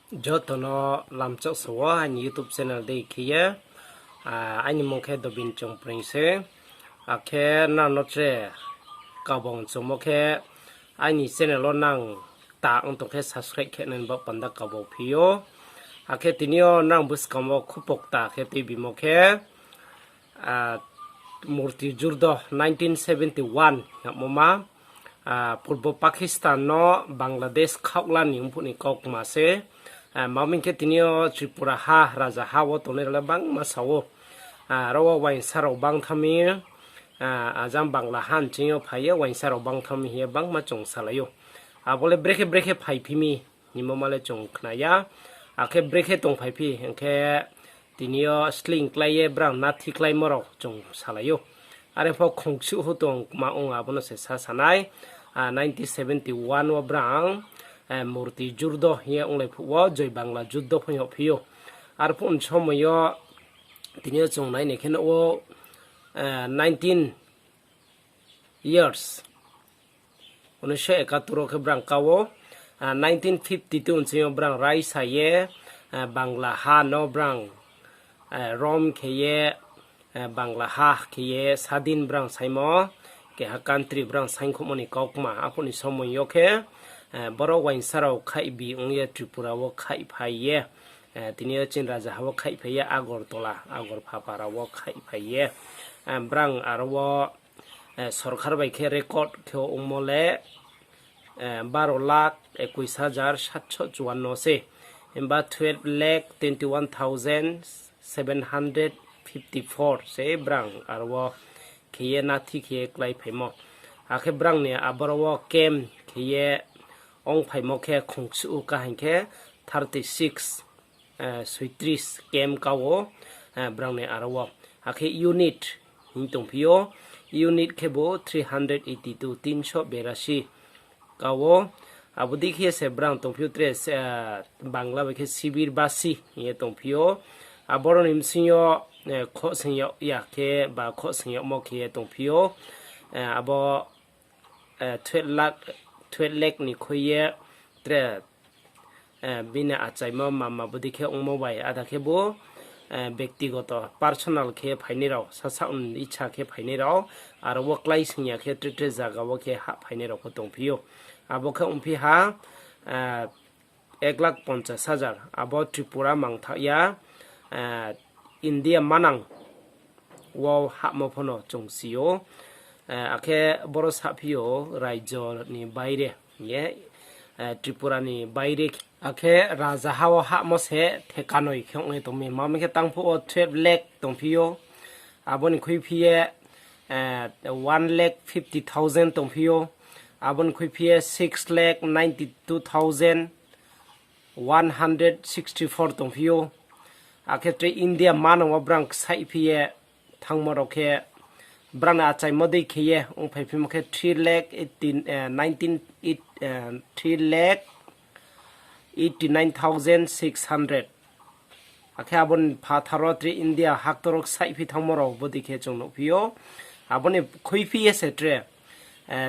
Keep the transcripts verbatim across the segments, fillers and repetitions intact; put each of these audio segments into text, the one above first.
Joto no lamchak sa wo aini YouTube channel dei khe ye. Aini mung khe Dobin Chongpreng se. Akhe nang no tre kabang chungmo khe aini channel wo nang ta ong tong khe subscribe khe nai ni baoh panda kabang phi ou. Akhe tini yo nang buskang wo khupokta khe tuibimo khe murti jurdo nineteen seventy one hamo ma, Purbo Pakistan no Bangladesh khaohla ni ongphuh ni kaukma se. Mami khe tini yo Tripura ha, raja ha wo tongnai rao le bangma sa ou. Aro wo uaingsa rao bang thanng mi, ajang Bangla ha nching yo phai ye uaingsa rao bang thanng mi hing ye bangma chung salai ou. Abo le brekhe brekhe phaiphi mi hingmo ma le chung khna ya. Akhe brekhe tongphaiphi hing khe tini yo sleing klái ye brang nathi kláimo rao chung salai ou. Are pho khongsuh hu tong kma ong abo no se sa sanai. Nineteen seventy one wo brang murti jurdo hing ye onglai phuh wo joi Bangla juddo pho yagphi ou. Arphuh ni somoi yo tini yo chung nai ni khe nuh ou, nineteen years, unisho ekatur wo khe brang ka ou. Nineteen fifty two nching yo brang raisa ye Bangla ha no brang rom khe ye, Bangla ha khe ye sadin brang saimo, keha country brang saingkhouhmo ni kaukma. Arphuh ni somoi yo khe boro uaingsa rao khaihbi ong ye Tripura wo khaihphai ye, tini yo chini raja ha wo khaihphai ye Agartala, Agarpha para wo khaihphai ye. Brang aro wo sorkar bai khe record khe ongmo le baro lakh ekuis hajar satso chuanno se, himba twelve lakh twenty one thousand seven hundred fifty four se brang aro wo khe ye nathi khe ye kláiphaimo. Akhe brang ni aboro wo camp khe ye ongphaimo khe khongsuh ka hing khe thirty six, soitris camp ka ou brang ni aro wo. Akhe unit hing tongphi ou, unit khebu three hundred eighty two, tinso berasi ka ou. Abo dei khe se brang tongphi ou tre, Bangla bai khe sibir basi hing ye tongphi ou. Aboro ni bsing yo khohsing yag ya khe ba khohsing yagmo khe ye tongphi ou. Abo twelve lakh, twelve lakh ni khui ye tre bini achaimo mama bodei khe ongmo bai ada khebu bektigoto personal khe phainai rao, sasaoh ni icha khe phainai rao, aro wo kláising ya khe tre tre zaga wo khe hahphainai rao pho tongphi ou. Abo khe ongphi ha এক লাখ পঞ্চাশ হাজার, abo Tripura mangthaoh ya, India manang wo hahmo pho no chung si ou. Akhe boro saphi ou raijo ni baire ye, Tripura ni baire. Akhe raja ha wo hahmo se thekanoi khe ong ye tong mi. Mami khe tangphuh wo twelve lakh tongphi ou. Abo ni khuiphi ye one lakh fifty thousand tongphi ou. Abo ni khuiphi ye six lakh ninety two thousand one hundred sixty four tongphi ou. Akhe tre India manang wo brang ksaihphi ye thanngmo rao khe, brang ni achaimo dei khe ye ongphaiphimo khe three lakh eighteen, nineteen, three lakh eighty nine thousand six hundred. Akhe abo ni phathar wo tre India haktor wo ksaihphi thanngmo rao bodei khe chung nuhphi ou. Abo ni khuiphi ye se tre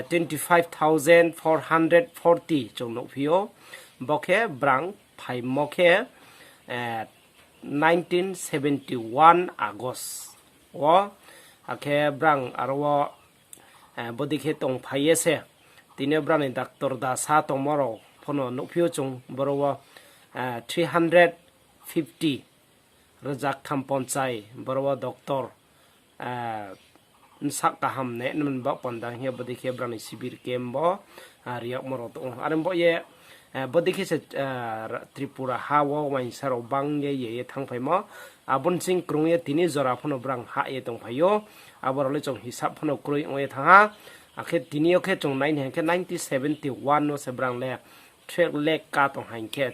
twenty five thousand four hundred forty chung nuhphi ou. Bo khe brang phaimo khe nineteen seventy one August wo. Akhe brang aro wo bodei khe tongphai ye se, tini yo brang ni doctor dasa tongmo rao pho no nuhphi ou chung boro wo three hundred fifty, rzaktham ponchai boro wo doctor bsa kaham nai nmani baoh panda hing ye bodei khe brang ni sibir camp wo riyagmo rao tong ou. Are baoh ye bodei khe se Tripura ha wo uaingsa rao bang ye ye ye thanngphaimo. Abo ni sing krung ye tini jora pho no brang hah ye tongphai ou. Abo rao le chung hisab pho no kroi ong ye thanng ha. Akhe tini yo khe chung nai ni hing khe nineteen seventy one wo se brang le three lakh ka tong ha hing khe,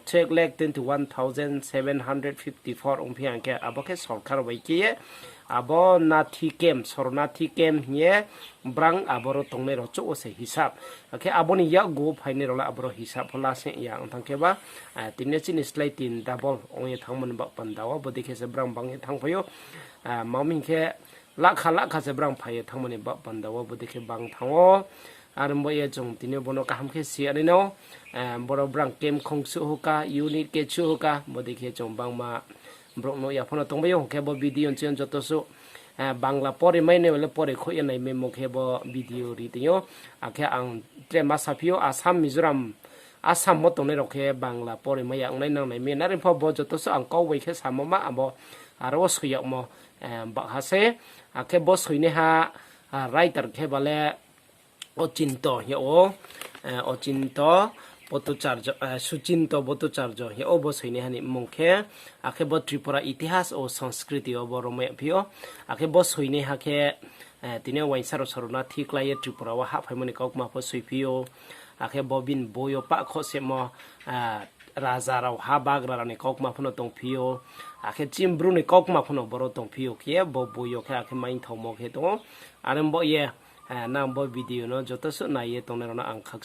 three lakh twenty one thousand seven hundred fifty four ongphi ha hing khe abo khe sorkar bai khe ye abo nathi camp, sornathi camp hing ye brang aboro tongnai rao chouh wo se hisab. Akhe abo ni yakgu phainai rao le aboro hisab pho lasing ya ong thanng khe ba, tini yo chini slái tin double ong ye thanngmo ni baoh panda wo bodei khe se brang bang ye thanngphai ou. Mami hing khe lakha lakha se brang phai ye thanngmo ni baoh panda wo bodei khe bang thanng ou. Are bo ye chung tini yo bo no kaham khe si ya nai no, boro brang camp khongsuh hoka, unit kechuh hoka, bodei khe chung bangma brouh nuh ya pho no tongbai ou, hing khe bo video ni chini joto suh Bangla pore mai nai le pore khoih ye naimaimo khe bo video ri tong ou. Akhe ang tre ma saphi ou, Assam, Mizoram, Assam wo tongnai rao khe Bangla pore mai ya ongnai nang nai mi nari pho bo joto suh ang kau bai khe samo ma abo aro wo soi yagmo bahha se. Akhe bo soinaiha writer khe ba le Ochinto hing yag ou, Ochinto Bhattacharya, Suchinto Bhattacharya hing yag ou bo soinaiha ni mmung khe. Akhe bo Tripura Itihas o Sanskriti wo bo romai yagphi ou. Akhe bo soinaiha khe tini yo uaingsa rao Saronathi klái ye Tripura wo hahphaimo ni kaukma pho soiphi ou. Akhe bo bini boi yo pah khoh semo raja rao ha bagra rao ni kaukma pho no tongphi ou. Akhe chini Bru ni kaukma pho no boro tongphi ou khe bo boi yo khe akhe maingthaomo khe tong ou. Are bo ye nang bo video no joto suh nai ye tongnai rao no ang